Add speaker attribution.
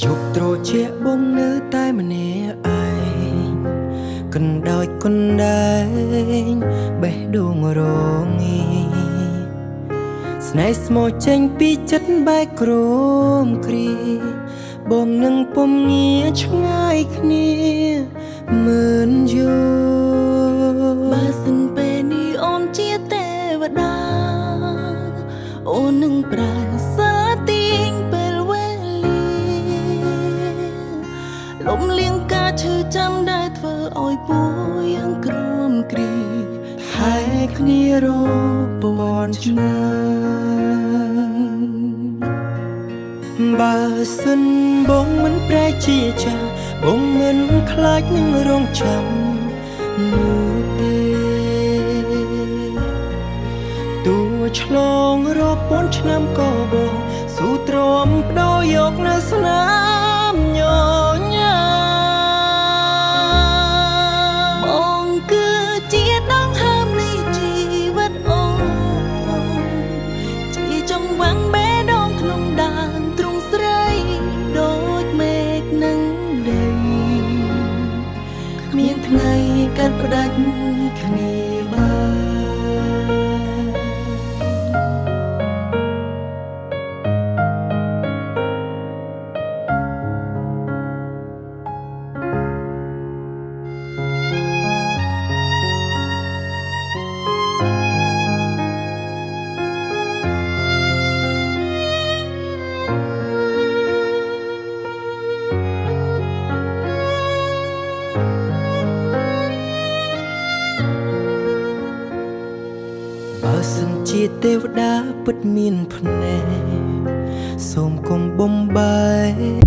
Speaker 1: យប់ត្រជាក់បងនៅតែម្នាក់ឯងកណ្ដោយកណ្ដែងបេះដូងរងីស្នេហ៍ស្មោះចេញពីចិត្តបែកក្រមគ្រាបងនឹងពុំងាឆ្ងាយគ្នាមឿនយូ
Speaker 2: បើសិនពេលនេះអូនជាទេវតាអូននឹងប្រើសិលទាញពេលវេលាលំលៀងការឈឺចាំដែលធ្វើឲ្យពួកយើងក្រមគ្រា
Speaker 1: ថែគ្នារាប់ពាន់ឆ្នាំបើសិនបងមិនប្រែជាចាស់បងមិនខ្លាចនឹងរងចាំនោះទេតួឆ្លងរាប់ពាន់ឆ្នាំក៏បងស៊ូទ្រាំបដូរយកនៅស្នាមញញ៉ា
Speaker 2: បងគឺជាដងហើមនៃជីវិតអូនជាចង្វាំងបេះដូងក្នុងដើមទ្រូងស្រីដូចមេឃនឹងដី
Speaker 1: គ្មានថ្ងៃកាត់ផ្ដាច់គ្នាបាន បើសិនជាទេវតាពិតមានភ្នែកសូមកុំបំបែក